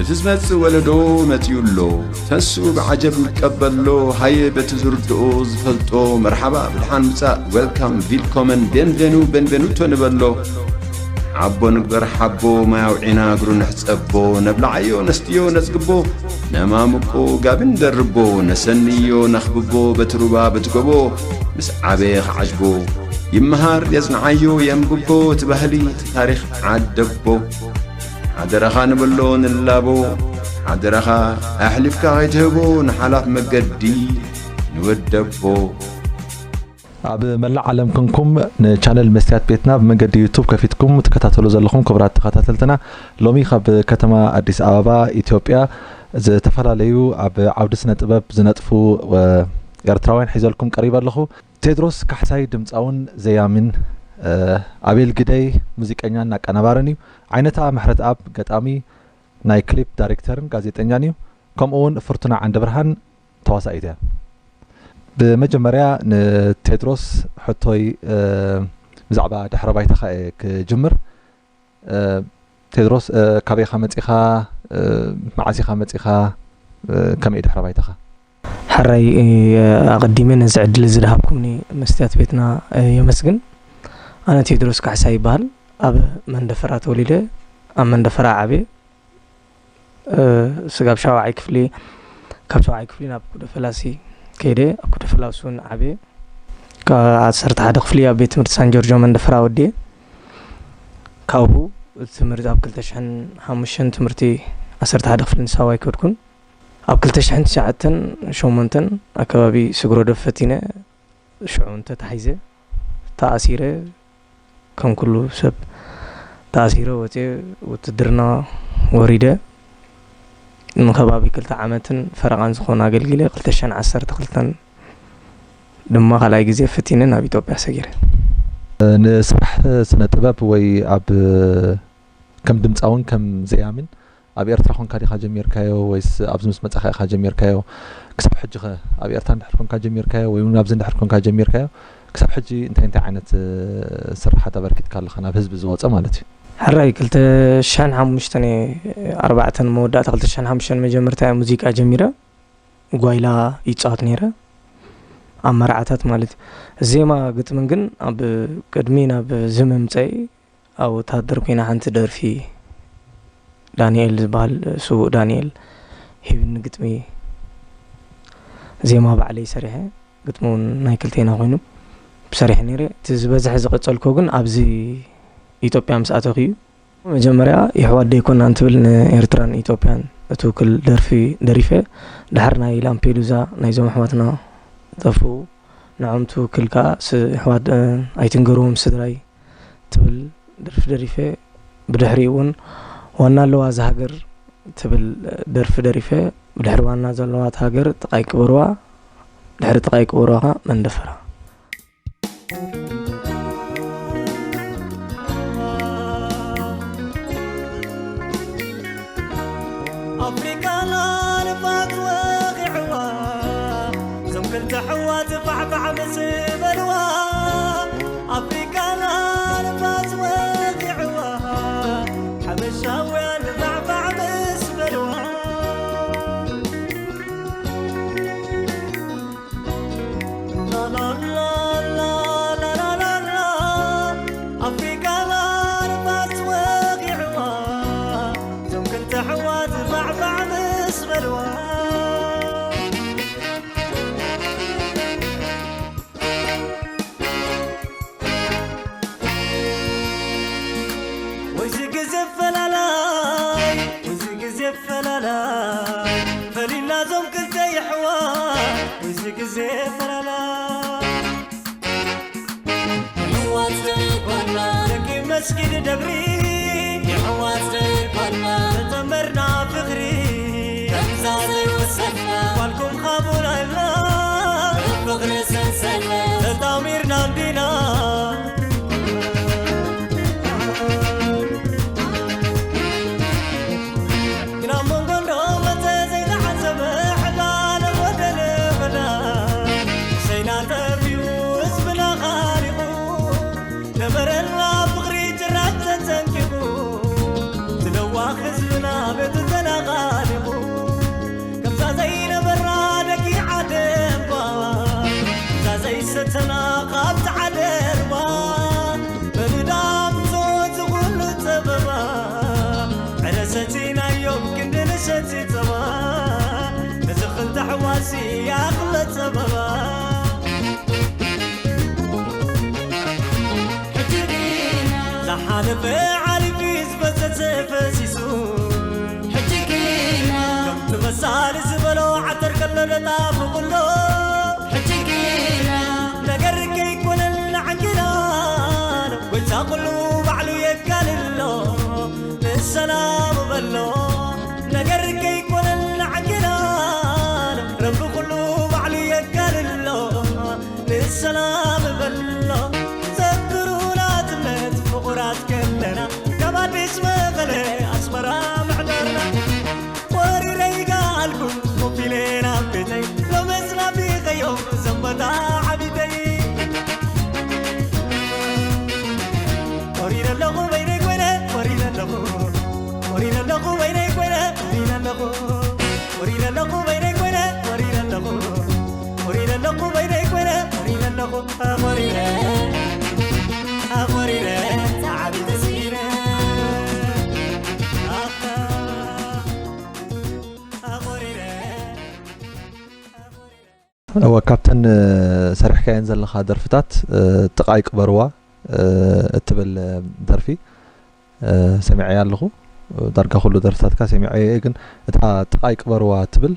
እቲ ዝመጽእ ወለዶ መጺኡ ኣሎ። ተንስኡ ብዓጀብ ንቀበሎ። ሃየ በቲ ዝርድኦ ዝፈልጦ መርሓባ ብድሓን ምጻእ፣ ዌልካም፣ ቪልኮመን፣ ቤንቬኑ፣ ቤንቬኑቶ ንበሎ። ሓቦ ንግበር ሓቦ፣ ማይ ኣውዒና እግሩ ንሕጸቦ። ነብልዓዮ ነስትዮ ነጽግቦ፣ ነማምቆ ጋቢ ንደርቦ። ነሰንዮ ነኽብቦ በቲ ሩባ በቲ ጎቦ። ምስ ዓበየ ክዓጅቦ ይመሃር የጽንዓዮ የንብቦ። እቲ ባህሊ እቲ ታሪኽ ዓደቦ። ሓደራኻ ንበሎ ንላቦ። ሓደራኻ ኣሕሊፍካ ከይትህቦ ንሓላፍ መገዲ ንወደቦ። ኣብ መላእ ዓለም ኮንኩም ንቻነል መስትያት ቤትና ብመንገዲ ዩቱብ ከፊትኩም ትከታተሉ ዘለኹም ክቡራት ተኸታተልትና፣ ሎሚ ካብ ከተማ ኣዲስ ኣበባ ኢትዮጵያ ዝተፈላለዩ ኣብ ዓውዲ ስነ ጥበብ ዝነጥፉ፣ እ፣ ኤርትራውያን ሒዘልኩም ቀሪበ ኣለኹ። ቴድሮስ ካሕሳይ ድምፃውን ዘያምን፣ እ፣ ኣቤል ግደይ ሙዚቀኛን ኣቀናባርን እዩ። ዓይነታ ምሕረትኣብ ገጣሚ፣ ናይ ክሊፕ ዳይሬክተርን ጋዜጠኛን እዩ። ከምኡ እውን ፍርቱና ዓንደብርሃን ተዋሳኢት እያ። ብመጀመርያ ንቴድሮስ ሕቶይ፣ እ፣ ብዛዕባ ድሕረ ባይታኻ እየ ክጅምር። እ፣ ቴድሮስ፣ እ፣ ካበይ ኢኻ መጺኻ? እ፣ መዓስ ኢኻ መጺኻ? እ፣ ከመይ እዩ ድሕረ ባይታኻ? ሕራይ፣ እ፣ ኣቐዲመ ነዚ ዕድል እዚ ዝሃብኩምኒ መስትያት ቤትና፣ እ፣ የመስግን። ኣነ ቴድሮስ ካሕሳ ይበሃል። ኣብ መንደፈራ ተወሊደ፣ ኣብ መንደፈራ ዓብየ። እ፣ ስጋብ ሻውዓይ ክፍሊ፣ ካብ ሻውዓይ ክፍሊ ናብ ኩደ ፈላሲ ከይደ፣ ኣብ ኩደ ፈላሲ እውን ዓብየ። ካብ ዓሰርተ ሓደ ክፍሊ ኣብ ቤት ትምህርቲ ሳን ጆርጆ መንደፈራ ወዲየ። ካብኡ ትምህርቲ ኣብ ክልተ ሽሕን ሓሙሽተን ትምህርቲ ዓሰርተ ሓደ ክፍሊ ንሳዋ ኣይከድኩን። ኣብ ክልተ ሽሕን ትሽዓተን ሸሞንተን ኣከባቢ ስግሮ ዶብ ፈቲነ፣ ሽዑ እንተ ተታሒዘ፣ ተኣሲረ፣ ከም ኩሉ ሰብ ተኣሲረ ወፅየ፣ ውትድርና ወሪደ። ንከባቢ ክልተ ዓመትን ፈረቓን ዝኾነ ኣገልጊለ፣ ክልተ ሽሕን ዓሰርተ ክልተን ድማ ካልኣይ ግዜ ፈቲነ ናብ ኢትዮጵያ ሰጊረ። ንስራሕ ስነ ጥበብ ወይ ኣብ፣ ከም ድምፃውን ከም ዘያምን ኣብ ኤርትራ ኮንካ ዲኻ ጀሚርካዮ ወይስ ኣብዚ ምስ መጻኻ ኢኻ ጀሚርካዮ? ክሳብ ሕጂ ኸ ኣብ ኤርትራ እንድሕር ኮንካ ጀሚርካዮ ወይ እውን ኣብዚ እንድሕር ኮንካ ጀሚርካዮ፣ ክሳብ ሕጂ እንታይ እንታይ ዓይነት፣ እ፣ ስራሓት ኣበርኪትካ ኣለኻ ናብ ህዝቢ ዝወጸ ማለት እዩ? ሕራይ ክልተ ሽሕን ሓሙሽተን እየ፣ ኣርባዕተን መወዳእታ ክልተ ሽሕን ሓሙሽተን መጀመርታ እየ ሙዚቃ ጀሚረ። ጓይላ ይጻወት ነይረ ኣብ መርዓታት ማለት እዩ። ዜማ ግጥምን ግን ኣብ ቅድሚ ናብ እዚ ምምጸይ ኣብ ወተሃደር ኮይና ሓንቲ ደርፊ ዳንኤል ዝበሃል ስዉእ ዳንኤል ሂብኒ ግጥሚ፣ ዜማ ባዕለይ ሰሪሐ፣ ግጥሚ እውን ናይ ክልቴና ኮይኑ ሰሪሐ ነይረ። እቲ ዝበዝሐ ዝቐጸልኮ ግን ኣብዚ ኢትዮጵያ ምስ ኣተኹ እዩ። መጀመርያ የሕዋት ደይኮናን ትብል ንኤርትራን ኢትዮጵያን እትውክል ደርፊ ደሪፈ። ድሓር ናይ ላምፔዱዛ ናይዞም ኣሕዋትና ጠፍኡ፣ ንዖም ትውክል ከኣ ስ-፣ ኣሕዋት፣ እ፣ ኣይትንገርዎም ስድራይ ትብል ደርፊ ደሪፈ። ብድሕሪኡ እውን ዋና ኣለዋ እዛ ሃገር ትብል ደርፊ ደሪፈ። ብድሕሪ ዋና ዘለዋ እታ ሃገር ጥቓይ ቅበርዋ፣ ድሕሪ ጥቓይ ቅበርዋ ኸዓ መንደፈራ። ኣፍሪቃ ንፋስ ወቒዕዋ፣ እዞም ክልተ ኣሕዋት ፋዕፋዕ ምስ በልዋ። ኣፍሪቃ ንፋስ ወቒዕዋ፣ ሓበሻውያን ፋዕፋዕ ምስ በልዋ። ኣፍሪቃ ንፋስ ወቒዕዋ፣ እዞም ክልተ ኣሕዋት ፋዕፋዕ ምስ በልዋ። ወይዚ ግዜ ፈላላይ፣ ወይዚ ግዜ ፈላላይ፣ ፈሊና ዞም ክልተ የሕዋት፣ ወይዚ ግዜ ፈላላይ። የሕዋት ዘይኮና፣ ደቂ መስጊድ ደብሪ፣ የሕዋት ዘይኮና፣ ተጠመርና ፍቕሪ፣ ከምዛ ዘይወሰድና፣ ጓልኩም ሃቡና ኢልና፣ ፍቕሪ ሰንሰለት፣ ተጣሚርና እንዲና። ግን ኣብ መንጎ እንዶ መጸ ዘይተዓዘበ፣ ሕላለ ወደለ መዳ፣ ሰይና ጠፊኡ ህዝብና ኻሊቑ፣ ነበረና ፍቕሪ ጭራሽ ተጸንቂቑ፣ ዝለዋኽ ህዝብና ቤቱ ተናቓ፣ ኣበባ። ሕጂ ዲና ዝሓለፈ ሓሊፉ ዝፈሰሰ ፈሲሱ፣ ሕጂ ዲና ከምቲ መሳሊ ዝበሎ ዓተር ከሎ ደጣፍቑሎ። ሕጂ ዲና ነገር ከይኮነልና ዓንኪና፣ ጎይታ ኩሉ ባዕሉ የካልሎ። ንሰላም በሎ ነገር ከይኮነልና ዓንኪና፣ ረቢ ኩሉ ባዕሉ የካልሎ። ንሰላም በሎ ዘክሩና ትመት ፍቑራት ከለና፣ ካብ ኣዲስ መቐለ ኣስመራ ምሕደርና። ወሪረይ ጋልኩም ኮፍ ኢለ ናብ ቤተይ፣ ሎምስ ናፊቐዮም ዘመታ ዓቢተይ። ወሪረ ኣለኹ በይነይ ኮይነ፣ ወሪረ ኣለኹ፣ ወሪረ ኣለኹ በይነይ ኮይነ፣ ወሪረ ኣለኹ፣ ወሪረ ኣለኹ በይነይ ኮይነ፣ ወሪረ ኣለኹ፣ ወሪረ ኣለኹ በይነይ ኮይነ፣ ወሪረ ኣለኹ፣ ወሪረ፣ ወሪረ፣ ተዓቢተ ስኢነ። እወ፣ ካብተን፣ እ፣ ሰሪሕካየን ዘለኻ ደርፍታት፣ እ፣ ጥቓይ ቅበርዋ፣ እ፣ እትብል፣ እ፣ ደርፊ፣ እ፣ ሰሚዐያ ኣለኹ። ዳርጋ ኩሉ ደርፍታትካ ሰሚዐዮ እየ፣ ግን እታ ጥቓይ ቅበርዋ ትብል፣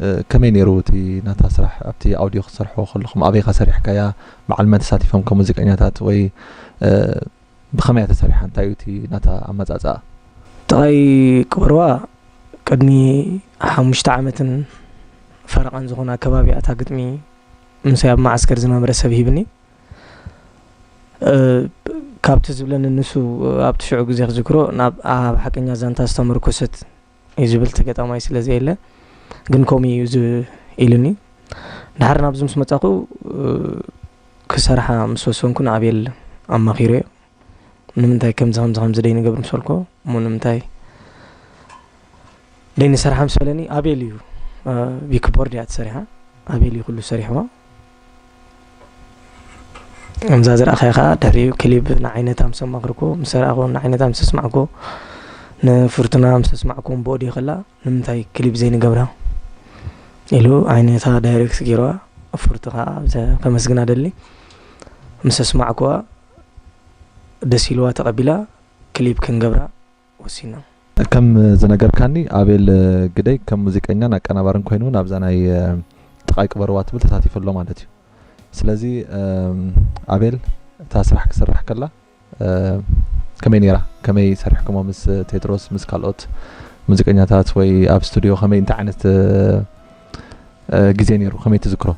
እ፣ ከመይ ነይሩ እቲ ናታ ስራሕ? ኣብቲ ኣውዲዮ ክትሰርሖ ከለኹም ኣበይካ ሰሪሕካያ? በዓል መን ተሳቲፎም ከም ሙዚቀኛታት ወይ፣ እ፣ ብኸመይ እያ ተሰሪሓ? እንታይ እዩ እቲ ናታ ኣመጻጽኣ? ጥቓይ ቅበርዋ ቅድሚ ሓሙሽተ ዓመትን ፈረቓን ዝኾነ ኣከባቢ እያ እታ ግጥሚ ምሳይ ኣብ መዓስከር ዝነበረ ሰብ ሂብኒ። እ፣ ካብቲ ዝብለኒ ንሱ ኣብቲ ሽዑ ግዜ ክዝክሮ ናብ ኣብ ሓቀኛ ዛንታ ዝተመርኮሰት እዩ ዝብል እቲ ገጣማይ ስለ ዘየለ፣ ግን ከምኡ እዩ ዝ-፣ ኢሉኒ። ድሓር ናብዚ ምስ መጻኹ፣ እ፣ ክሰርሓ ምስ ወሰንኩ ንኣቤል ኣማኺረዮ። ንምንታይ ከምዚ ከምዚ ከምዚ ደይንገብር ምስ በልኮ፣ እሞ ንምንታይ ደይንሰርሓ ምስ በለኒ፣ ኣቤል እዩ፣ እ፣ ቢክቦርድ እያ ትሰሪሓ። ኣቤል እዩ ኩሉ ሰሪሕዋ። ከምዛ ዝረኣኻዮ ኸዓ ድሕሪኡ ክሊብ ንዓይነታ ምስ ኣማኽርኮ፣ ምስ ረኣኹ፣ ንዓይነታ ምስ ኣስማዕኮ፣ ንፍርቱና ምስ ኣስማዕኮ፣ ብኦዲዮ ከላ ንምንታይ ክሊብ ዘይንገብራ ኢሉ ዓይነታ ዳይሬክት ገይርዋ። ፍርቱ ኸዓ ብዘ-፣ ከመስግና ደሊ። ምስ ኣስማዕኮዋ ደስ ኢልዋ ተቐቢላ ክሊብ ክንገብራ ወሲና። ከም ዝነገርካኒ ኣቤል ግደይ ከም ሙዚቀኛን ኣቀናባርን ኮይኑ እውን ኣብዛ ናይ፣ እ፣ ጥቓይ ቅበርዋ ትብል ተሳቲፉ ኣሎ ማለት እዩ። ስለዚ፣ እም፣ ኣቤል እታ ስራሕ ክስራሕ ከላ፣ እ፣ ከመይ ነይራ? ከመይ ሰሪሕኩሞ ምስ ቴድሮስ፣ ምስ ካልኦት ሙዚቀኛታት ወይ ኣብ ስቱዲዮ ከመይ፣ እንታይ ዓይነት፣ እ፣ እ፣ ግዜ ነይሩ? ከመይ ትዝክሮ?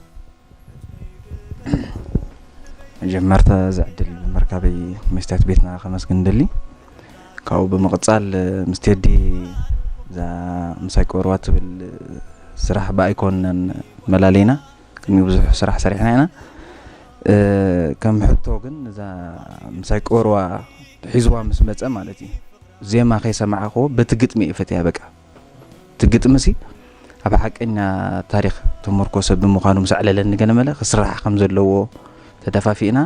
መጀመርታ እዚ ዕድል ብምርካበይ መስትያት ቤትና ከመስግን ደሊ። ካብኡ ብምቕጻል ምስ ቴዲ እዛ ምሳይ ቅበርዋ ትብል ስራሕ ብኣይኮነን መላለይና። ቅድሚ ብዙሕ ስራሕ ሰሪሕና ኢና። እ፣ ከም ሕቶ ግን እዛ ምሳይ ቅበርዋ ሒዝዋ ምስ መጸ ማለት እዩ። ዜማ ከይሰማዕክዎ በቲ ግጥሚ እየ ፈትያ በቃ። እቲ ግጥሚ ሲ ኣብ ሓቀኛ ታሪኽ ተመርኮሰ ብምዃኑ ምስ ኣዕለለኒ ገለመለ ክስራሕ ከም ዘለዎ ተደፋፊእና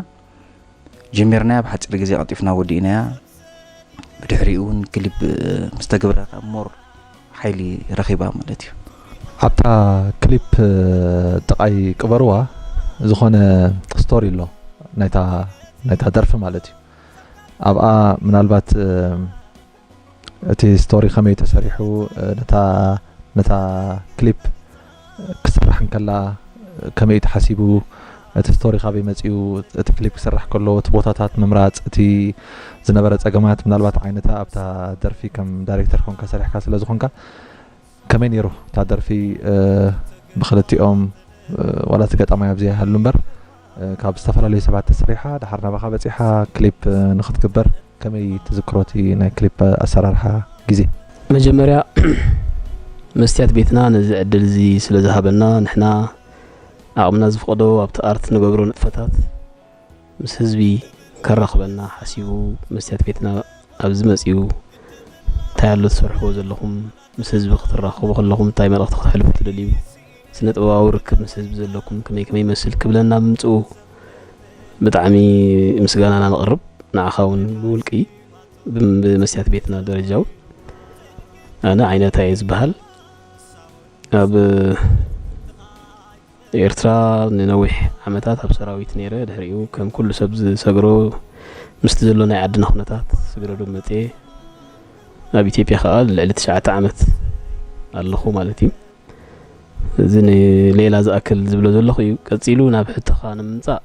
ጀሚርናያ። ብሓፂር ግዜ ቀልጢፍና ወዲእናያ። ብድሕሪኡ እውን ክሊፕ ምስ ተገብረ ከዓ ሞር ሓይሊ ረኺባ ማለት እዩ። ኣብታ ክሊፕ ጥቓይ ቅበርዋ ዝኾነ ስቶሪ ኣሎ ናይታ ናይታ ደርፊ ማለት እዩ። ኣብኣ ምናልባት እቲ ስቶሪ ከመይ ተሰሪሑ፣ ነታ ነታ ክሊፕ ክስራሕ እንከላ ከመይ እዩ ተሓሲቡ፣ እቲ ስቶሪ ካበይ መፂኡ፣ እቲ ክሊፕ ክስራሕ ከሎ እቲ ቦታታት ምምራፅ፣ እቲ ዝነበረ ፀገማት፣ ምናልባት ዓይነታ ኣብታ ደርፊ ከም ዳይሬክተር ኮንካ ሰሪሕካ ስለ ዝኾንካ ከመይ ነይሩ እታ ደርፊ? ብክልቲኦም ዋላ እቲ ገጣማይ ኣብዚ ይሃሉ እምበር ካብ ዝተፈላለዩ ሰባት ተሰሪሓ ድሓር ናባኻ በፂሓ ክሊፕ ንክትግበር ከመይ ትዝክሮ እቲ ናይ ክሊፕ ኣሰራርሓ ግዜ? መጀመርያ መስትያት ቤትና ነዚ ዕድል እዚ ስለ ዝሃበና ንሕና ዓቕምና ዝፈቕዶ ኣብቲ ኣርት ንገብሮ ንጥፈታት ምስ ህዝቢ ከራኽበና ሓሲቡ መስትያት ቤትና ኣብዚ መጺኡ እንታይ ኣሎ ትሰርሕዎ ዘለኹም፣ ምስ ህዝቢ ክትራኸቡ ከለኹም እንታይ መልእኽቲ ክተሕልፉ ትደልዩ፣ ስነ ጥበባዊ ርክብ ምስ ህዝቢ ዘለኩም ከመይ ከመይ ይመስል ክብለና ብምጽኡ ብጣዕሚ ምስጋናና ነቕርብ። ንዓኻ እውን ብውልቂ ብም-፣ ብመስትያት ቤትና ደረጃ እውን ኣነ ዓይነታ እየ ዝበሃል ኣብ ኤርትራ ንነዊሕ ዓመታት ኣብ ሰራዊት ነይረ። ድሕሪኡ ከም ኩሉ ሰብ ዝሰግሮ ምስቲ ዘሎ ናይ ዓድና ኩነታት ስግረዶ መጽየ። ኣብ ኢትዮጵያ ከኣ ልዕሊ ትሽዓተ ዓመት ኣለኹ ማለት እዩ። እዚ ንሌላ ዝኣክል ዝብሎ ዘለኹ እዩ። ቀጺሉ ናብ ሕቶኻ ንምምጻእ፣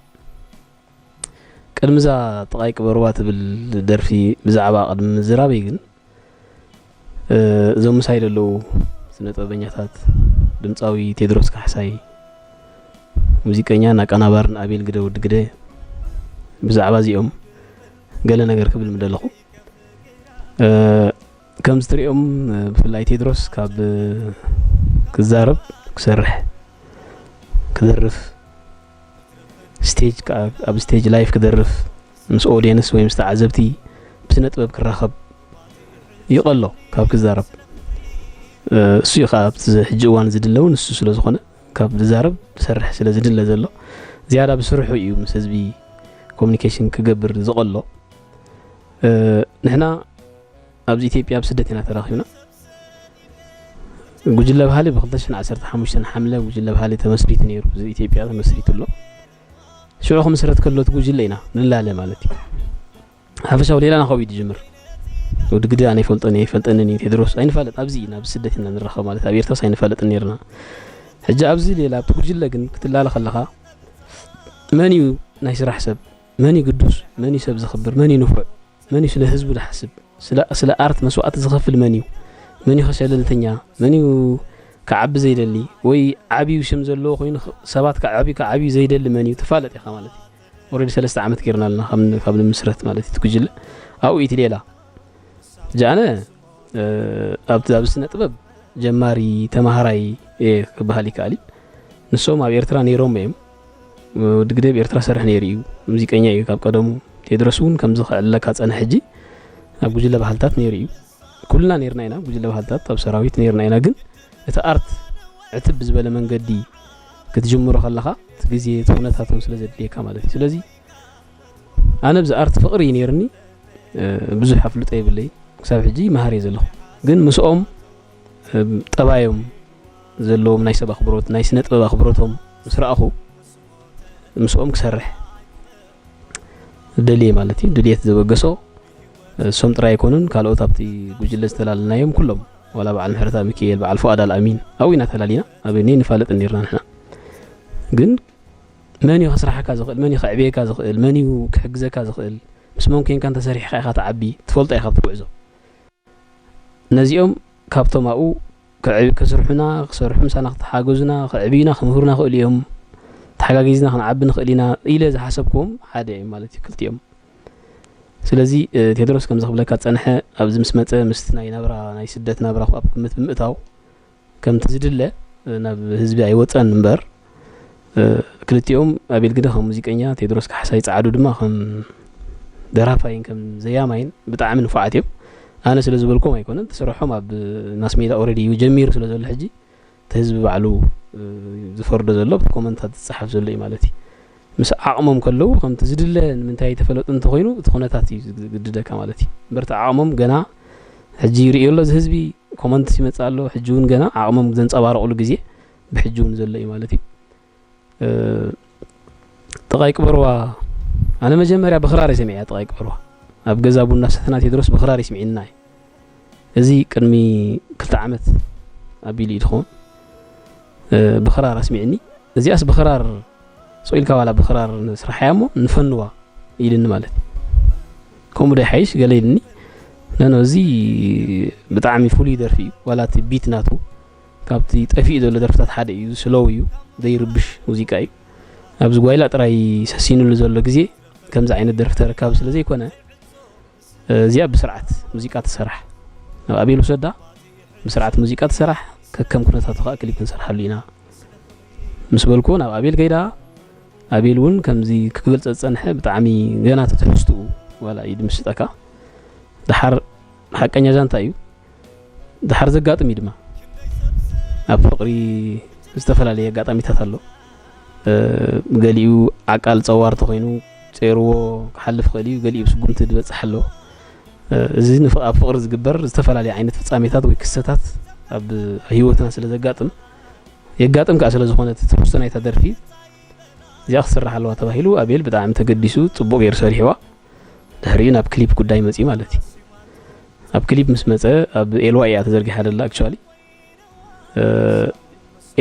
ቅድሚ እዛ ጥቓይ ቅበርዋ ትብል ደርፊ ብዛዕባ ቅድሚ ምዝራበይ ግን፣ እ፣ እዞም ምሳይ ዘለዉ ስነ ጥበበኛታት፣ ድምፃዊ ቴድሮስ ካሕሳይ፣ ሙዚቀኛን ኣቀናባርን ኣቤል ግደ ወዲ ግደ፣ ብዛዕባ እዚኦም ገለ ነገር ክብል ምደለኹ። እ፣ ከምዚ ትሪኦም፣ እ፣ ብፍላይ ቴድሮስ ካብ፣ እ፣ ክዛረብ፣ ክሰርሕ፣ ክደርፍ፣ ስቴጅ ከኣ፣ ኣብ ስቴጅ ላይፍ ክደርፍ፣ ምስ ኦድየንስ ወይ ምስ ተዓዘብቲ ብስነ ጥበብ ክራኸብ ይቐሎ ካብ ክዛረብ። እ፣ እሱ እዩ ከኣ ኣብቲ ሕጂ እዋን ዝድለ እውን እሱ ስለ ዝኾነ፣ ካብ ዝዛረብ ዝሰርሕ ስለ ዝድለ ዘሎ፣ ዝያዳ ብስርሑ እዩ ምስ ህዝቢ ኮሚኒኬሽን ክገብር ዝቐሎ። እ፣ ንሕና ኣብዚ ኢትዮጵያ ኣብ ስደት ኢና ተራኺብና። ጉጅለ ባህሊ ብ ክልተ ሽሕን ዓሰርተ ሓሙሽተን ሓምለ ጉጅለ ባህሊ ተመስሪቱ ነይሩ። እዚ ኢትዮጵያ ተመስሪቱ ኣሎ። ሽዑ ክምስረት ከሎ እቲ ጉጅለ ኢና ንላለ ማለት እዩ። ሓፈሻዊ ሌላ ናኸው እዩ ዝጅምር። ወዲ ግደ ኣነ ይፈልጦን እየ፣ ይፈልጠንን እዩ። ቴድሮስ ኣይንፋለጥ፣ ኣብዚ ኢና፣ ኣብ ስደት ኢና ንራኸብ ማለት፣ ኣብ ኤርትራስ ኣይንፋለጥን ነይርና። ሕጂ ኣብዚ ሌላ ኣብቲ ጉጅለ ግን ክትላለ ከለኻ፣ መን እዩ ናይ ስራሕ ሰብ? መን እዩ ግዱስ? መን እዩ ሰብ ዘኽብር? መን እዩ ንፉዕ? መን እዩ ስለ ህዝቡ ዝሓስብ? ስለ፣ ስለ ኣርት መስዋእቲ ዝኸፍል መን እዩ? መን እዩ ሸለልተኛ? መን እዩ ክዓቢ ዘይደሊ? ወይ ዓብዩ ሽም ዘለዎ ኮይኑ ኽ-፣ ሰባት ክዓብዩ፣ ክዓብዩ ዘይደሊ መን እዩ? ትፋለጥ ኢኻ ማለት እዩ። ኦልሬዲ ሰለስተ ዓመት ጌርና ኣለና ካብ ን-፣ ካብ ንምስረት ማለት እዩ እቲ ጉጅለ። ኣብኡ እዩ እቲ ሌላ። ሕጂ ኣነ፣ እ፣ ኣብቲ፣ ኣብዚ ስነ ጥበብ ጀማሪ ተማሃራይ እየ ክበሃል ይከኣል እዩ። ንሶም ኣብ ኤርትራ ነይሮም እዮም። ወዲ ግደ ኣብ ኤርትራ ሰርሕ ነይሩ እዩ። ሙዚቀኛ እዩ ካብ ቀደሙ። ቴድሮስ እውን ከምዚ ከዕልለካ ጸንሐ ሕጂ ኣብ ጉጅለ ባህልታት ነይሩ እዩ። ኩልና ነይርና ኢና ጉጅለ ባህልታት፣ ኣብ ሰራዊት ነይርና ኢና። ግን እቲ ኣርት ዕትብ ብዝበለ መንገዲ ክትጅምሮ ከለኻ እቲ ግዜ፣ እቲ ኩነታት እውን ስለ ዘድልየካ ማለት እዩ። ስለዚ ኣነ ብዚ ኣርት ፍቕሪ እዩ ነይርኒ። እ፣ ብዙሕ ኣፍልጦ የብለይ። ክሳብ ሕጂ ይመሃር እየ ዘለኹ። ግን ምስኦም፣ እ፣ ጠባዮም ዘለዎም ናይ ሰብ ኣኽብሮት፣ ናይ ስነ ጥበብ ኣኽብሮቶም ምስ ረኣኹ፣ ምስኦም ክሰርሕ ደልየ ማለት እዩ። ድልየት ዘበገሶ፣ እ፣ እሶም ጥራይ ኣይኮኑን፣ ካልኦት ኣብቲ ጉጅለ ዝተላለናዮም ኩሎም፣ ዋላ በዓል ምሕረተኣብ ሚካኤል፣ በዓል ፉኣድ ኣልኣሚን፣ ኣብኡ ኢና ተላሊና። ኣብ እኔ ንፋለጥ ነይርና ንሕና። ግን መን እዩ ከስራሓካ ዝኽእል? መን እዩ ከዕብየካ ዝኽእል? መን እዩ ክሕግዘካ ዝኽእል? ምስ መን ኮንካ እንተሰሪሕካ ኢኻ ትዓቢ? ትፈልጦ ኢኻ ኣብቲ ጉዕዞ። ነዚኦም ካብቶም ኣብኡ ክዕብ-፣ ክስርሑና፣ ክሰርሑ ምሳና ክተሓገዙና፣ ከዕብዩና፣ ክምህሩና ክእሉ እዮም። ተሓጋጊዝና ክንዓቢ ንኽእል ኢና ኢለ ዝሓሰብክዎም ሓደ እዮም ማለት እዩ፣ ክልቲኦም። ስለዚ፣ እ፣ ቴድሮስ ከምዚ ክብለካ ዝጸንሐ፣ ኣብዚ ምስ መጸ፣ ምስቲ ናይ ናብራ፣ ናይ ስደት ናብራ ኣብ ግምት ብምእታው፣ ከምቲ ዝድለ፣ እ፣ ናብ ህዝቢ ኣይወጸን እምበር፣ እ፣ ክልቲኦም፣ ኣቤል ግደ ከም ሙዚቀኛ፣ ቴድሮስ ካሕሳይ ጻዕዱ ድማ ከም ደራፋይን ከም ዘያማይን ብጣዕሚ ንፉዓት እዮም። ኣነ ስለ ዝበልኩም ኣይኮነን፣ እቲ ስርሖም ኣብ ማስ ሜድያ ኦልሬዲ እዩ ጀሚሩ ስለ ዘሎ ሕጂ፣ እቲ ህዝቢ ባዕሉ፣ እ፣ ዝፈርዶ ዘሎ፣ ኣብቲ ኮመንታት ዝጸሓፍ ዘሎ እዩ ማለት እዩ። ምስ ዓቕሞም ከለዉ፣ ከምቲ ዝድለ ንምንታይ ተፈለጡ እንተኾይኑ፣ እቲ ኩነታት እዩ ዝግድደካ ማለት እዩ። እምበር እቲ ዓቕሞም ገና ሕጂ ይርእዮ ኣሎ እዚ ህዝቢ፣ ኮመንት ይመጽእ ኣሎ፣ ሕጂ እውን ገና ዓቕሞም ዘንጸባርቑሉ ግዜ ብሕጂ እውን ዘሎ እዩ ማለት እዩ። እ፣ ጥቓይ ቅበርዋ፣ ኣነ መጀመርያ ብኽራር እየ ሰሚዐያ ጥቓይ ቅበርዋ። ኣብ ገዛ ቡና ሰተና ቴድሮስ ብኽራር ይስምዒና እዩ። እዚ ቅድሚ ክልተ ዓመት ኣቢሉ እዩ ዝኸውን። እ፣ ብኽራር ኣስሚዕኒ። እዚኣስ ብኽራር፣ ስቕ ኢልካ ዋላ ብኽራር ንስራሓያ እሞ ንፈንዋ ኢልኒ ማለት እዩ። ከምኡ ዶ ይሓይሽ ገለ ኢልኒ። ነኖ፣ እዚ ብጣዕሚ ፍሉይ ደርፊ እዩ። ዋላ እቲ ቢት ናቱ ካብቲ ጠፊኡ ዘሎ ደርፍታት ሓደ እዩ። ስሎው እዩ፣ ዘይርብሽ ሙዚቃ እዩ። ኣብዚ ጓይላ ጥራይ ሰሲኑሉ ዘሎ ግዜ ከምዚ ዓይነት ደርፊ ተረካቢ ስለ ዘይኮነ፣ እዚኣ ብስርዓት ሙዚቃ ትሰራሕ። ናብ ኣቤል ውሰዳ፣ ብስርዓት ሙዚቃ ትሰራሕ፣ ከከም ኩነታቱ ከኣ ክሊፕ ክንሰርሓሉ ኢና ምስ በልኩ፣ ናብ ኣቤል ከይዳ፣ ኣቤል እውን ከምዚ ክገልጸ ዝጸንሐ ብጣዕሚ ገና እቲ ትሕዝትኡ ዋላ እዩ ድምስጠካ። ደሓር ሓቀኛ ዛንታ እዩ። ደሓር ዘጋጥም እዩ ድማ። ኣብ ፍቕሪ ዝተፈላለየ ኣጋጣሚታት ኣሎ። እ፣ ገሊኡ ዓቃል ጸዋር ተኾይኑ ጸይርዎ ክሓልፍ ይኽእል እዩ፣ ገሊኡ ስጉምቲ ዝበጽሕ ኣሎ። እ፣ እዚ ንፍ-፣ ኣብ ፍቕሪ ዝግበር ዝተፈላለየ ዓይነት ፍጻሜታት ወይ ክስተታት ኣብ ህይወትና ስለ ዘጋጥም፣ የጋጥም ከዓ ስለ ዝኾነ እቲ ትሕዝቶ ናይታ ደርፊ እዚኣ ክትስራሕ ኣለዋ ተባሂሉ ኣቤል ብጣዕሚ ተገዲሱ ጽቡቕ ገይሩ ሰሪሕዋ። ድሕሪኡ ናብ ክሊፕ ጉዳይ መጺኡ ማለት እዩ። ኣብ ክሊፕ ምስ መጸ ኣብ ኤልዋይ እያ ተዘርጊሓ ደላ። ኣክቹዋሊ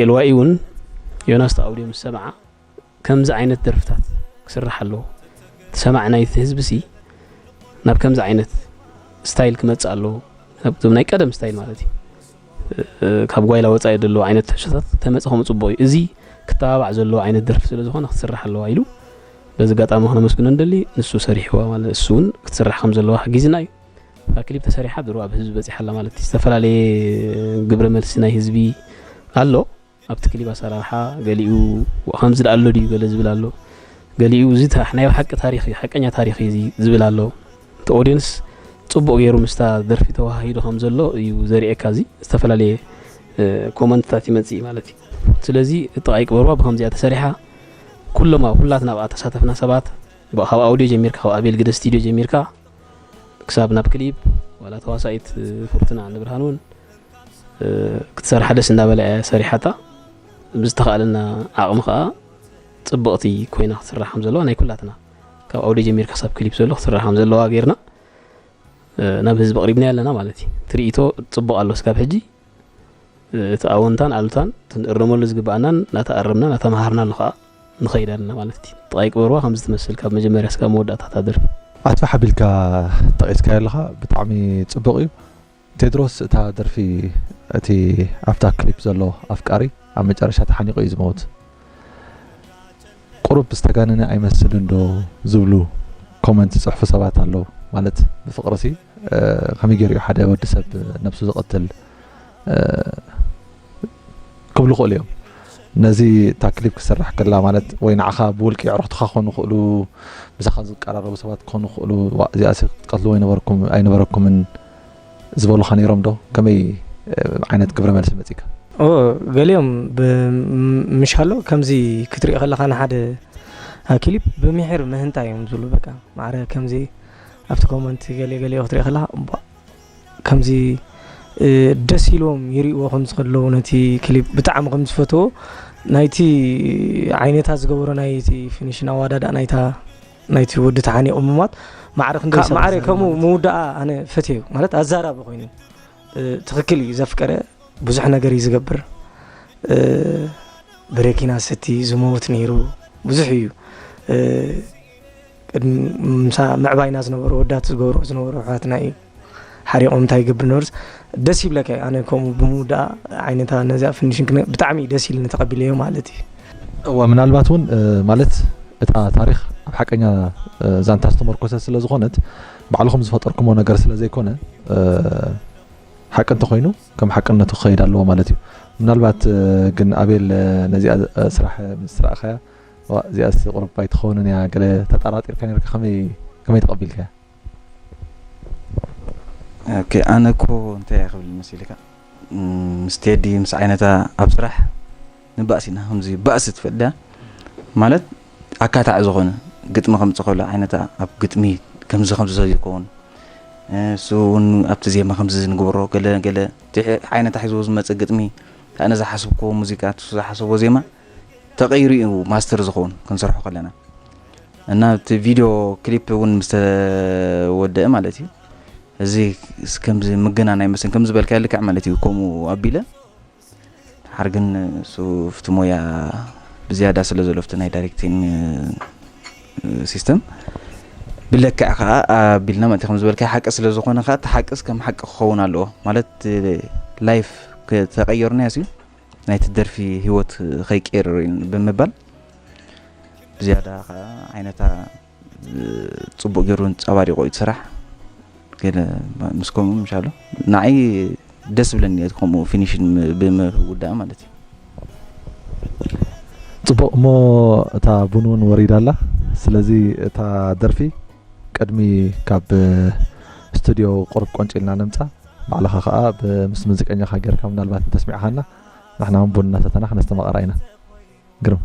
ኤልዋይ እውን ዮናስ ኣውዲዮ ምስ ሰምዓ ከምዚ ዓይነት ደርፍታት ክስራሕ ኣለዎ። እቲ ሰማዕ ናይቲ ህዝቢ ሲ ናብ ከምዚ ዓይነት ስታይል ክመጽእ ኣለዎ። እዞም ናይ ቀደም ስታይል ማለት እዩ። ካብ ጓይላ ወጻኢ ዘለዉ ዓይነት ትሕዝቶታት ተመጽእ ከምኡ ጽቡቕ እዩ። እዚ ክተባባዕ ዘለዎ ዓይነት ደርፊ ስለ ዝኾነ ክትስራሕ ኣለዋ ኢሉ በዚ ኣጋጣሚ ክነመስግኖ ንደሊ። ንሱ ሰሪሕዋ ማለት እሱ እውን ክትስራሕ ከም ዘለዋ ሓጊዝና እዩ። እታ ክሊፕ ተሰሪሓ ድሮ ኣብ ህዝቢ በጺሓ ኣላ ማለት እዩ። ዝተፈላለየ ግብረ መልሲ ናይ ህዝቢ ኣሎ። ኣብቲ ክሊፕ ኣሰራርሓ ገሊኡ ከምዚ ደኣ ኣሎ ድዩ ገለ ዝብል ኣሎ። ገሊኡ እዚ ታ- ናይ ሓቂ ታሪኽ እዩ፣ ሓቀኛ ታሪኽ እዩ እዚ ዝብል ኣሎ። እቲ ኦድየንስ ጽቡቕ ገይሩ ምስታ ደርፊ ተወሃሂዱ ከም ዘሎ እዩ ዘርእየካ። እዚ ዝተፈላለየ ኮመንትታት ይመጽእ እዩ ማለት እዩ። ስለዚ ጥቓይ ቅበርዋ ብከምዚኣ ተሰሪሓ ኩሎም ኣብ ኩላትና ኣብኣ ተሳተፍና ሰባት ካብ ኣውድዮ ጀሚርካ ካብ ኣቤል ግደ ስቱድዮ ጀሚርካ ክሳብ ናብ ክሊፕ ዋላ ተዋሳኢት ፍርቱና ንብርሃን እውን ክትሰርሓ ደስ እንዳበላ እያ ሰሪሓታ። ብዝተኻእለና ዓቕሚ ከዓ ፅብቕቲ ኮይና ክትስራሕ ከም ዘለዋ ናይ ኩላትና ካብ ኣውድዮ ጀሚርካ ክሳብ ክሊፕ ዘሎ ክትስራሕ ከም ዘለዋ ጌርና ናብ ህዝቢ ኣቕሪብና ኣለና ማለት እዩ። ትርኢቶ ፅቡቕ ኣሎ ስካብ ሕጂ። እቲ ኣወንታን ኣሉታን ክንእረመሉ ዝግብኣናን እናተኣረምና እናተምሃርናሉ ከዓ ንኸይድ ኣለና ማለት እዩ። ጥቓይ ቅበርዋ ከምዚ ትመስል ካብ መጀመርያ እስካብ መወዳእታ እታ ደርፊ። ኣስፍሕ ኣቢልካ ጠቒስካዮ ኣለኻ፣ ብጣዕሚ ጽቡቕ እዩ። ቴድሮስ፣ እታ ደርፊ እቲ ኣብታ ክሊፕ ዘሎ ኣፍቃሪ ኣብ መጨረሻ ተሓኒቑ እዩ ዝመውት። ቁሩብ ዝተጋነነ ኣይመስልን ዶ ዝብሉ ኮመንት ዝጽሕፉ ሰባት ኣለዉ። ማለት ብፍቕርሲ ከመይ ገይሩ እዩ ሓደ ወዲ ሰብ ነብሱ ዝቐትል ክብሉ ይኽእሉ እዮም። ነዚ እታ ክሊፕ ክስራሕ ከላ ማለት ወይ ንዓኻ ብውልቂ ኣዕሩኽትኻ ክኾኑ ይኽእሉ፣ ምሳኻ ዝቀራረቡ ሰባት ክኾኑ ይኽእሉ፣ እዚኣሲ ክትቀትልዎ ኣይነበረኩምን ዝበሉኻ ነይሮም ዶ? ከመይ ዓይነት ግብረ መልሲ መጺእካ? ኦ ገሊኦም ምሽ ኣሎ ከምዚ ክትሪኦ ከለኻ ንሓደ ክሊፕ ብምሒር ምህንታ እዮም ዝብሉ በቃ ማዕረ ከምዚ ኣብቲ ኮመንት ገለ ገሊኦ ክትሪኦ ከለኻ ከምዚ ደስ ኢልዎም ይሪእዎ ከም ዝኸለዉ ነቲ ክሊፕ ብጣዕሚ ከም ዝፈትዎ ናይቲ ዓይነታ ዝገበሮ ናይቲ ፊኒሽን ኣዋዳድኣ ናይታ ናይቲ ወዲ ተሓኒቑ ምማት ማዕረ ክንደይ ማዕረ ከምኡ ምውዳኣ ኣነ ፈትዮ ማለት ኣዛራቢ ኮይኑ ትኽክል እዩ ዘፍቀረ ብዙሕ ነገር እዩ ዝገብር ብረኪና ሰቲ ዝመውት ነይሩ ብዙሕ እዩ ቅድሚ ምሳ ምዕባይና ዝነበሩ ወዳት ዝገብሮ ዝነበሩ ኣሕዋትና እዩ ሓሪቖም እንታይ ይገብር ነበርስ ደስ ይብለካ እዩ ኣነ ከምኡ ብምውዳኣ ዓይነታ ነዚኣ ፍኒሽን ብጣዕሚ ደስ ኢልኒ ተቐቢለዮ ማለት እዩ እወ ምናልባት እውን ማለት እታ ታሪክ ኣብ ሓቀኛ ዛንታ ዝተመርኮሰ ስለ ዝኾነት ባዕልኹም ዝፈጠርኩሞ ነገር ስለ ዘይኮነ ሓቂ እንተኾይኑ ከም ሓቅነቱ ክኸይድ ኣለዎ ማለት እዩ ምናልባት ግን ኣቤል ነዚኣ ስራሕ ምስ ረኣኻያ እዚኣስ ቁሩብ ኣይትኸውንን እያ ገለ ተጠራጢርካ ነርካ ከመይ ተቐቢልካያ ኦኬ ኣነ እኮ እንታይ እየ ክብል መሲልካ ምስ ቴዲ ምስ ዓይነታ ኣብ ስራሕ ንባእሲ ኢና ከምዚ ባእሲ ትፈልጥ ድያ ማለት ኣካታዕ ዝኾነ ግጥሚ ከምፅእ ከሎ ዓይነታ ኣብ ግጥሚ ከምዚ ከምዚ ሰብ ይከውን እሱ እውን ኣብቲ ዜማ ከምዚ ንግበሮ ገለ ገለ እቲ ዓይነታ ሒዝዎ ዝመፅእ ግጥሚ ኣነ ዝሓስብክዎ ሙዚቃ እሱ ዝሓሰቦ ዜማ ተቐይሩ እዩ ማስተር ዝኸውን ክንሰርሖ ከለና እና እቲ ቪድዮ ክሊፕ እውን ምስ ተወደአ ማለት እዩ እዚ ከምዚ ምግናን ኣይመስልን ከም ዝበልካዮ ልክዕ ማለት እዩ ከምኡ ኣቢለ ድሓር ግን እሱ ፍቲ ሞያ ብዝያዳ ስለ ዘሎ ፍቲ ናይ ዳይሬክቲንግ ሲስተም ብለክዕ ከዓ ኣቢልና ማለት ከም ዝበልካ ሓቂ ስለ ዝኾነ ከዓ እቲ ሓቅስ ከም ሓቂ ክኸውን ኣለዎ ማለት ላይፍ ተቀየርና ያስዩ ናይቲ ደርፊ ህይወት ከይቀይር ብምባል ብዝያዳ ከዓ ዓይነታ ፅቡቅ ገይሩ ኣንፀባሪቆ እዩ ስራሕ ገለ ምስ ከምኡ ምሻሎ ንዓይ ደስ ዝብለኒ ከምኡ ፊኒሽን ብምውዳእ ማለት እዩ ፅቡቅ እሞ እታ ቡን እውን ወሪዳ ኣላ ስለዚ እታ ደርፊ ቅድሚ ካብ ስቱድዮ ቁርብ ቆንጭ ኢልና ነምፃ ባዕልኻ ከዓ ምስ ሙዚቀኛኻ ጌርካ ምናልባት እንተስሚዕኻና ንሕና እውን ቡን እናሰተና ክነስተማቐራ ኢና ግርም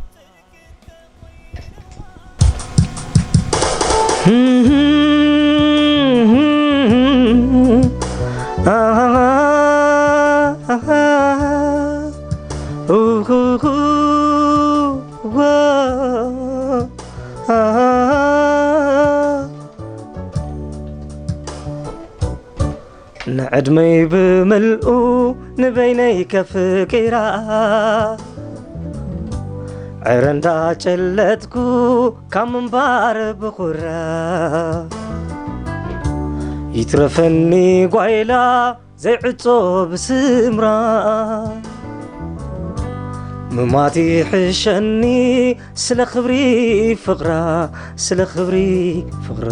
ዕድመይ ብምልኡ ንበይነይ ከፍቂራ፣ ዕረ እንዳጨለጥኩ ካብ ምንባር ብኹራ፣ ይትረፈኒ ጓይላ ዘይዕጾ ብስምራ፣ ምማት ይሕሸኒ ስለ ክብሪ ፍቕራ፣ ስለ ክብሪ ፍቕራ።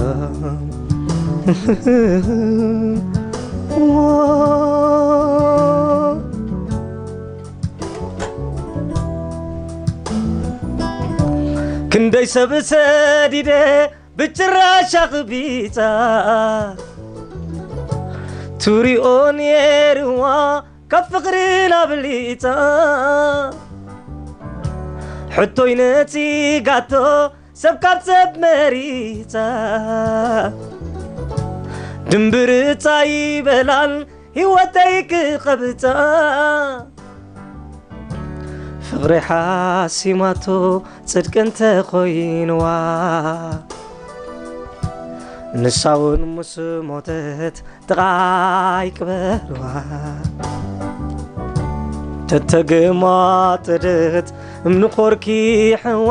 ክንደይ ሰብ ሰዲደ ብጭራሽ ኣኽቢጻ፣ ትሪኦ ነይርዋ ካብ ፍቕሪ ናብሊጻ። ሕቶይ ነጺጋቶ ሰብ ካብ ሰብ መሪጻ፣ ድምብርጻ ይበላን ህይወተይ ክቐብጻ። ፍቕሪ ሓሲማቶ ጽድቂ እንተኾይንዋ፣ ንሳ እውን ምስ ሞተት ጥቓይ ቅበርዋ። ተተገማጥደት እምኒ ኾርኪሕዋ፣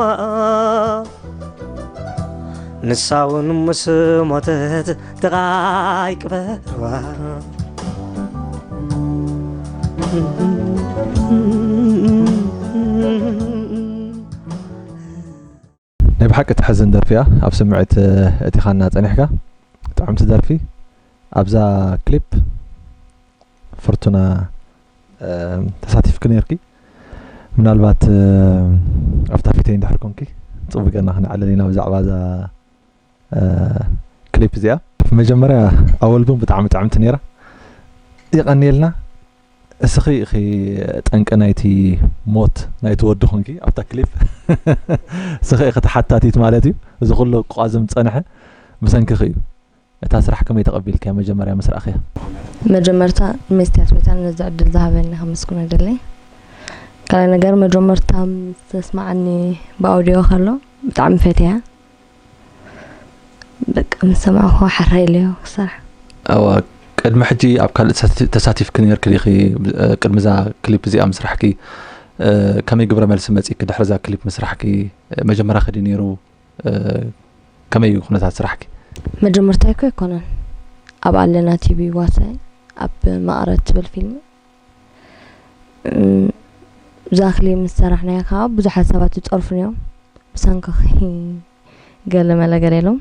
ንሳ እውን ምስ ሞተት ጥቓይ ቅበርዋ። ናይ ብሓቂ ትሕዝን ደርፊ እያ። ኣብ ስምዒት እቲኻና ጸኒሕካ። ጥዕምቲ ደርፊ። ኣብዛ ክሊፕ ፍርቱና ተሳቲፍኪ ነርኪ። ምናልባት ኣብታ ፊተይ እንድሕር ኮንኪ ጽቡቅ ጌርና ክንዕልል ኢና ብዛዕባ እዛ ክሊፕ እዚኣ። መጀመርያ ኣወል ቡን ብጣዕሚ ጥዕምቲ ነይራ። የቐንየልና። እስኺ ኢኺ ጠንቂ ናይቲ ሞት ናይቲ ወዲ ኮንኪ ኣብታ ክሊፕ። እስኺ ኢኺ ተሓታቲት ማለት እዩ። እዚ ኩሉ ክቋዝም ዝጸንሐ ብሰንክኺ እዩ። እታ ስራሕ ከመይ ተቐቢልክያ መጀመርያ ምስ ረኣኽያ? መጀመርታ ንመስትያት ቤታን ነዚ ዕድል ዝሃበኒ ከመስግኖ ይደሊ። ካልእ ነገር መጀመርታ ምስ ተስማዓኒ ብኣውዲዮ ከሎ ብጣዕሚ ፈትያ። በቃ ምስ ሰማዕኹ ሓራይ ኢለዮ ክሰርሕ። እወ፣ ቅድሚ ሕጂ ኣብ ካልእ ተሳቲፍኪ ነይርኪ ዲኺ? ቅድሚ እዛ ክሊፕ እዚኣ ምስራሕኪ ከመይ ግብረ መልሲ መጺእኪ ድሕሪ እዛ ክሊፕ ምስራሕኪ? መጀመርያ ከ ድዩ ነይሩ? ከመይ እዩ ኩነታት ስራሕኪ? መጀመርታይ እኮ ኣይኮነን። ኣብ ኣለና ቲቪ ዋሳይ ኣብ መቐረት ትብል ፊልም እዛ ክሊፕ ምስ ሰራሕናያ ከዓ ብዙሓት ሰባት ይፀርፉኒ እዮም። ብሰንክኺ ገለ መለ ገለ ኢሎም።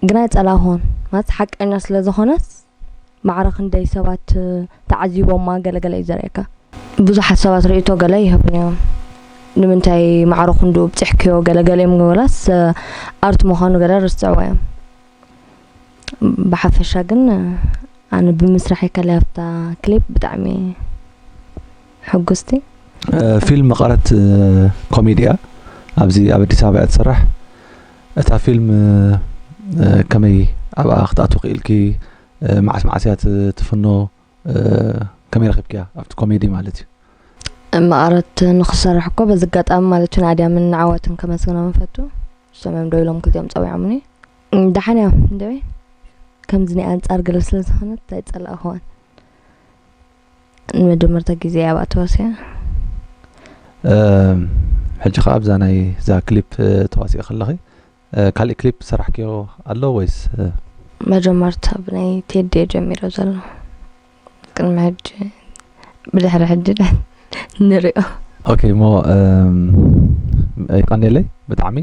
ግን ኣይፀላእኹዎን። ማለት ሓቀኛ ስለ ዝኾነስ ማዕረ ክንደይ ሰባት ተዓዚቦማ ገለ ገለ እዩ ዘርእየካ። ብዙሓት ሰባት ርእይቶ ገለ ይህቡኒ እዮም። ንምንታይ ማዕረ ክንድኡ ኣብፂሕክዮ ገለ ገለ እዮም ወላስ ኣርት ምዃኑ ገለ ርስዕዎ እዮም። ብሓፈሻ ግን ኣነ ብምስራሐይ ከለይ ኣብታ ክሊፕ ብጣዕሚ ሕጉስቲ። ፊልም መቐረት ኮሜዲ እያ። ኣብዚ ኣብ ኣዲስ ኣበባ እያ ትስራሕ። እታ ፊልም ከመይ ኣብኣ ክትኣትዊ ክኢልኪ? መዓስ መዓስ እያ ትፍኖ? ከመይ ረኺብክያ ኣብቲ ኮሜዲ ማለት እዩ? መቐረት ንኽሰርሕ እኮ በዚ ኣጋጣሚ ማለት እውን ኣድያምን ንዓወትን ከመስግኖም እፈቱ። እሶም እዮም ደው ኢሎም ክልቲኦም ፀዊዖምኒ። ደሓን እዮም እንድዒ ከምዚ ናይ ኣንፃር ገለ ስለ ዝኾነት ኣይፀላእኽዋን። ንመጀመርታ ግዜ እያ ኣብኣ ተዋሲኣ። ሕጂ ከዓ ኣብዛ ናይ እዛ ክሊፕ ተዋሲኢ ከለኺ ካልእ ክሊፕ ዝሰራሕክዮ ኣሎ ወይስ? መጀመርታ ብናይ ቴዲ እየ ጀሚረ ዘሎ። ቅድሚ ሕጂ ብድሕሪ ሕጂ ንሪኦ። ኦኬ እሞ የቀንየለይ ብጣዕሚ።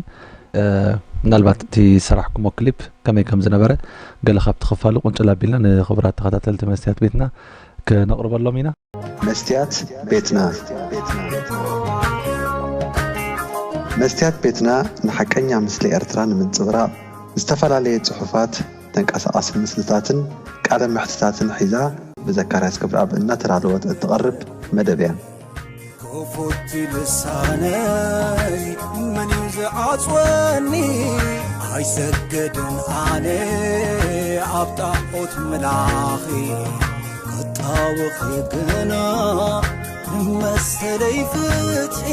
ምናልባት እቲ ዝሰራሕኩሞ ክሊፕ ከመይ ከም ዝነበረ ገለ ካብቲ ክፋሉ ቁንጭል ኣቢልና ንክቡራት ተኸታተልቲ መስትያት ቤትና ክነቕርበሎም ኢና። መስትያት ቤትና። መስትያት ቤትና ንሓቀኛ ምስሊ ኤርትራ ንምንጽብራቕ ዝተፈላለየ ጽሑፋት፣ ተንቀሳቓሲ ምስልታትን ቃለ መሕትታትን ሒዛ ብዘካርያስ ክብረኣብ እናተዳለወት እትቐርብ መደብ እያ። ክፉት ልሳነይ መን እዩ ዝዓጽወኒ? ኣይሰግድን ኣነ ኣብ ጣዖት ምላኺ፣ ክጣወኺ ግና ንመሰለይ ፍትሒ።